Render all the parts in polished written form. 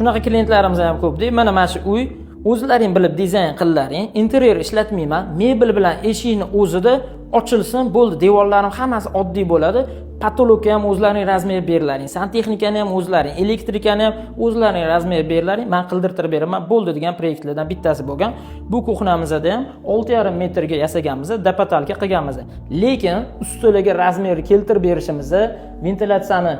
Shunaqa klientlarimiz ham ko'pda. Mana shu uy o'zlaring bilib dizayn qillaring, interyer ishlatmayman, mebel bilan eshikni o'zida ochilsin, bo'ldi, devorlarim hammasi oddiy bo'ladi. Потолок ka ham o'zlaring размер berilaring, santexnikani ham o'zlaring, elektrikani ham o'zlaring размер berilaring, man qildirtirib beraman, bo'ldi degan proyektlardan bittasi bo'lgan. Bu кухня mizda ham 6,5 metrga yasaganmiz, до потолка qilganmiz, lekin ustilarga размер keltirib berishimizni, ventilyatsiyani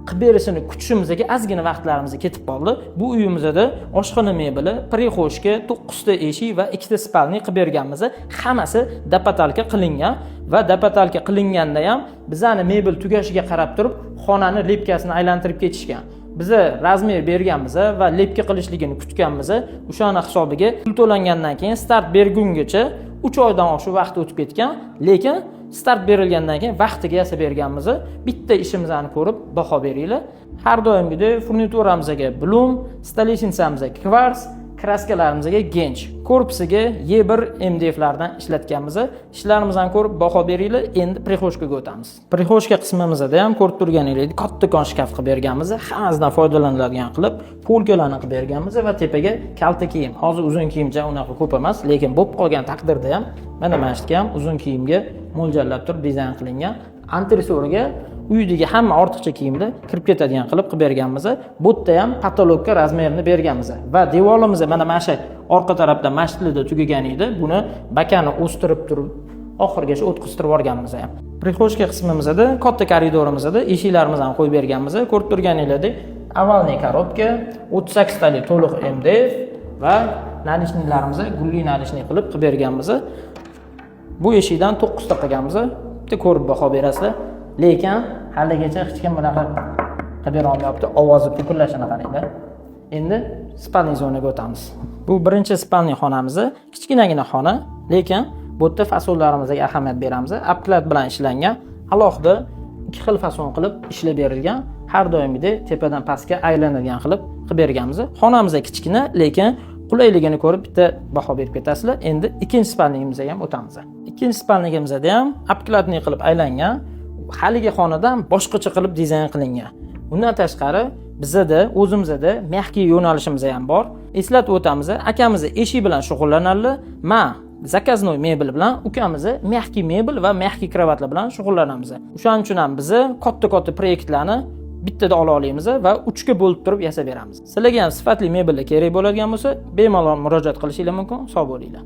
qilib berishini kutishimizga ozgina vaqtlarimiz ketib qoldi. Bu uyimizda oshxona mebeli, прихожка, to'qqizta eshik va ikkita спальный qilib berganmiz. Hammasi до потолка qilingan va до потолка qilinganda ham bizani mebel tugashiga qarab turib xonani лепка sini aylantirib ketishgan. Biza размер berganmiz va лепка qilishligini kutganmiz. O'shani hisobiga pul to'langandan keyin start bergungacha 3 oydan oshiq vaqt o'tib ketgan, lekin start berilgandan keyin vaqtiga yasab berganmiz. Bitta ishimizni ko'rib baho beringlar. Har doimgidek furnituramizga Blum, столешница mizga Kvars, краска larimizga Gench, korpusiga E1 MDFlardan ishlatganmiz. Ishlarimizni ko'rib baho beringlar. Endi прихожка ga o'tamiz. Прихожка qismimizda ham ko'rib turganingizdek kattakon shkaf qilib berganmiz, hammasidan foydalaniladigan qilib полка larni qilib berganmiz va tepaga kalta kiyim. Hozir uzun kiyimcha unaqa ko'p emas, lekin bo'lib qolgan taqdirda ham mana shu yerga ham uzun kiyimga mo'ljallab turib dizayn qilingan. Antresoriga uydagi hamma ortiqcha kiyimlar kirib ketadigan qilib qilib berganmiz. Bu yerda ham потолок ka размер ini berganmiz va devorimiz mana shu orqa tarafda masjidlarda tugagan edi. Buni bakani o'stirib turib oxirigacha o'tkaztirib yuborganmiz ham. Прихожка qismimizda, katta koridorimizda eshiklarimizni ham qo'yib berganmiz. Ko'rib turganingizdek, овальный коробка, 38 talik to'liq MDF va наличник larimizni gulli наличник qilib qilib berganmiz. Bu eshikdan to'qqizta qilganmiz, bitta ko'rib baho berasizlar. Lekin haligacha hech kim bunaqa qilib bera olmayapti. Ovozi pukillashini qaranglar. Endi спальный zonaga o'tamiz. Bu birinchi спальный xonamiz, kichkinagina xona, lekin bu yerda fasonlarimizga ahamiyat beramiz. Обклад bilan ishlangan, alohida ikki xil fason qilib ishlab berilgan. Har doimgidek tepadan pastga aylanadigan qilib qilib berganmiz. Xonamiz kichkina, lekin qulayligini ko'rib bitta baho berib ketasizlar. Endi ikkinchi спальник imizga ham o'tamiz. Ikkinchi спальник imizda ham обкладной qilib aylangan, haligi xonadan boshqacha qilib dizayn qilingan. Undan tashqari bizada o'zimizda мягкий yo'nalishimiz ham bor. Eslatib o'tamiz, akamiz eshik bilan shug'ullanadilar, man заказной mebel bilan, ukamiz мягкий mebel va мягкий kravatlar bilan shug'ullanamiz. O'shaning uchun ham biza katta katta proyektlarni bittada ola olamiz va uchga bo'lib turib yasab beramiz. Sizlarga ham sifatli mebellar kerak bo'ladigan bo'lsa, bemalol murojaat qilishinglar mumkin. Sog' bo'linglar.